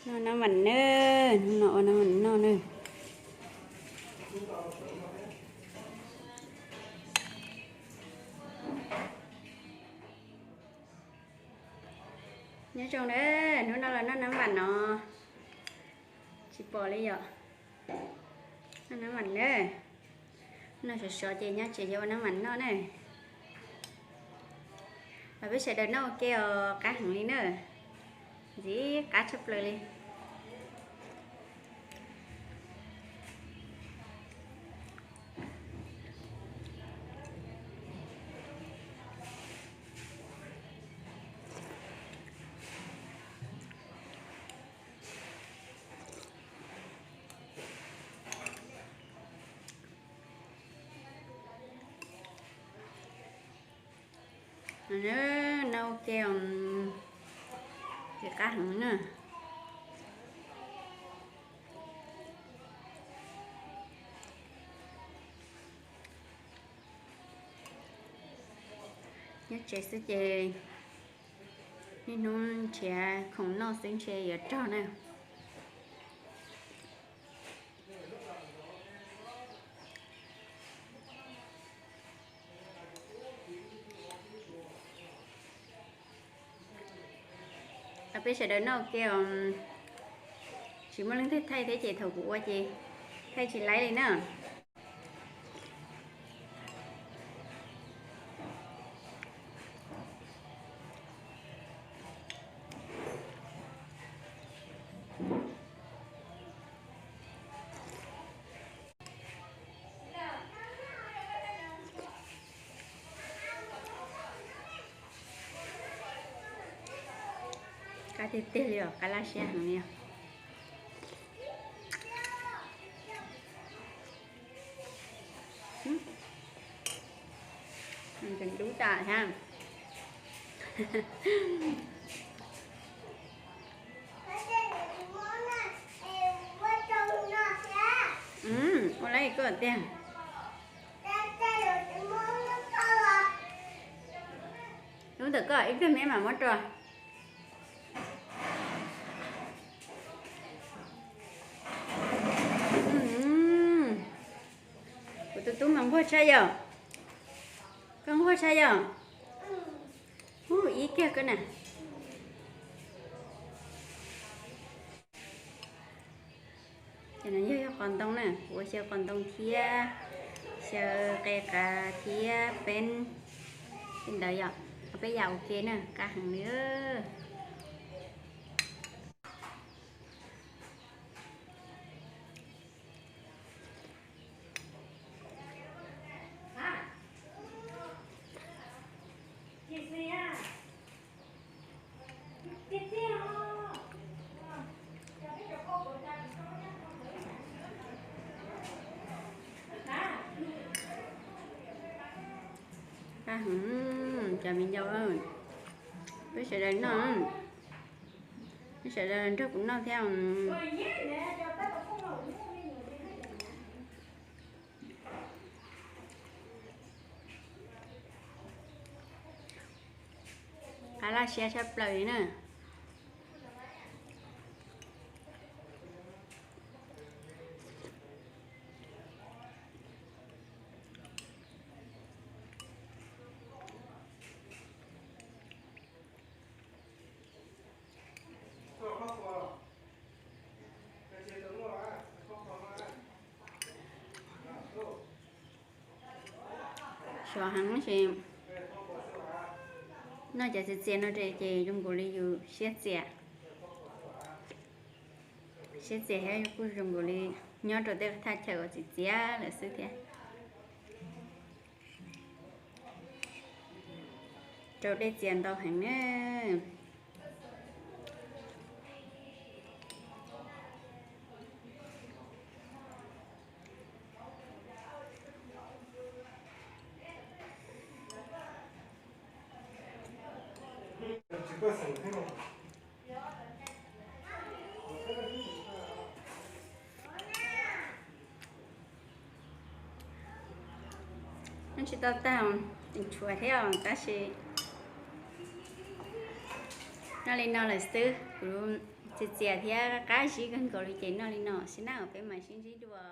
Noj nab vam na, hnub no ua nab vam noj na. Nyob zoo na, hnub no los noj nab vam no, tsis pom li yom. Noj nab vam na, noj sov sov ces nyob tsev yuav ua nab vam noj na. Los peb sawv daws noj ua ke os, qab heev li na, ntxim qab tshaj plaws li. Noj ua ke, ces qab heev na. Nyob tsev xwb ces niaj hnub nrhiav khoom noj xwb ntshe yuav raug na. Peb sawv daws noj ua ke, tsis muaj leej twg thaij thiab ces thaum kuv ua ces thaij tsis laib li na. Qab tiag tiag li os, qab laj siab heev li os. Dub tas thiab. Ua lawm koj tiag. Lub ntawm koj ib pliag me mam muab rau. Kuv tus tub mas nquag tshaj yom. Koj nquag tshaj yom. Ub, ib kiag koj na. Ces no yog, yog qos ntoo na, kuv ua xyaw qos ntoo thiab xyaw qe qav thiab peeb li ntawd yom. Peb yam ua ke na, qab heev li. Qab heev, cov viv ncaus, peb sawv daws noj, peb sawv daws nrog kuv noj thiab. Qab laj siab tshaj plaws li na. Sov heev tab sis noj cov txias txias no ces zoo nkaus li yus siab txias. Siab txias thiab kuj zoo nkaus li nyob rau tej thaj chaw uas txias txias lawm xwb thiab. Rau dej txias ntau heev na. Noj tsis tau tag, tshuav thiab os, tab sis noj li no lawm xwb, kuv txias txias thiab qab zib kawg nkaus li ces noj li no xwb na, peb mam sib ntsib dua.